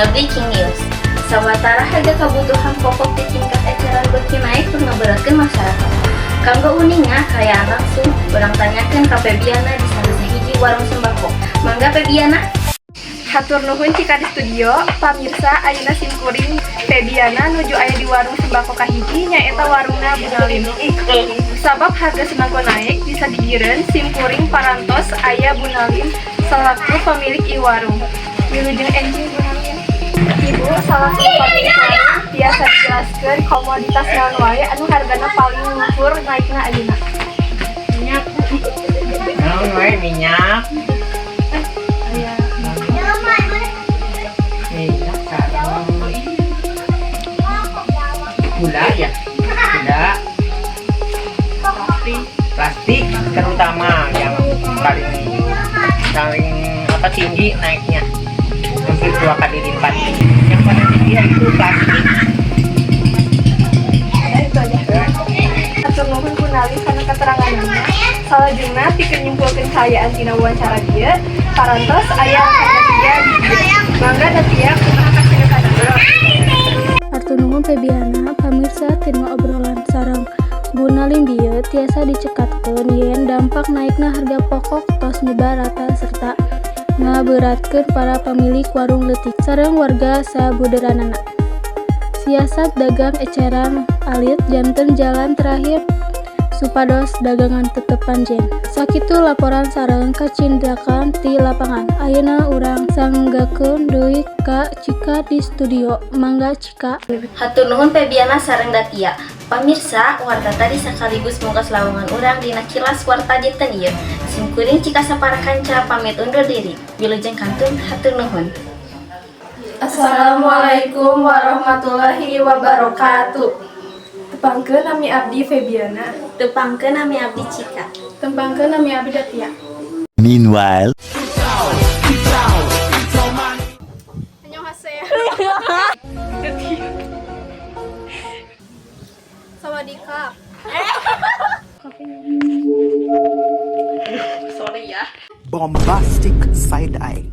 Dina Breaking News. Sawatara harga kebutuhan pokok di tingkat eceran beuki naik tur ngaberatkeun masyarakat. Kanggo uninga kaayaan langsung, urang tanyakeun ka Febiana di salah sahiji warung sembako. Mangga, Febiana. Hatur nuhun, Cika di studio. Pamirsa, ayeuna simkuring Febiana nuju aya di warung sembako kahiji, nyaeta warungna Bu Nalim. Sabab harga sembako naik bisa gigireun, simkuring parantos aya Bu Nalim selaku pemilik ieu warung. Wilujeng enjing, Bu Nalim. Ibu selaku pemilik warung, tiasa dijelaskeun komoditas naon wae anu hargana paling luhur naikna ayeuna? Minyak. Naon wae, minyak. Aya Minyak sareng gula ya, gula, plastik terutama yang paling paling apa, tinggi naiknya hampir 2 kali lipat. Yang paling tinggi itu plastik. Nah, itu aja. Hatur nuhun, Bu Nalim, kana keteranganna. Salajengna pikeun nyimpulkeun kaayaan tina wawancara dieu, parantos aya rekan Natia di dieu. Mangga, Natia, kumaha kacarekan? Hatur nuhun, Febiana. Pamirsa, tina obrolan sareng Bu Nalim bieu tiasa dicekapkeun yen dampak naikna harga pokok tos nyebar rata serta ngaberatkeun para pamilik warung leutik sareng warga sabudeureunana. Siasat dagang eceran alit janten jalan terakhir supados dagangan tetep panjang. Sakitu laporan sareng kacindakan ti lapangan. Ayeuna urang sanggakeun deui ka Cika di studio. Mangga, Cika. Hatur nuhun, Febiana sareng Datia. Pamirsa, warta tadi sekaligus mungkas lawongan urang dina Kilas Warta dinten ieu. Simkuring Cika sapara kanca pamit undur diri. Wilujeng kantun, hatur nuhun. Assalamualaikum warahmatullahi wabarakatuh. Tepangkeun, nami abdi Febiana. Tepangkeun, nami abdi Cika. Tepangkeun, nami abdi Datia. Meanwhile. Annyeonghaseyo. Datia. สวัสดีค่ะ. Sorry ya. Bombastic side eye.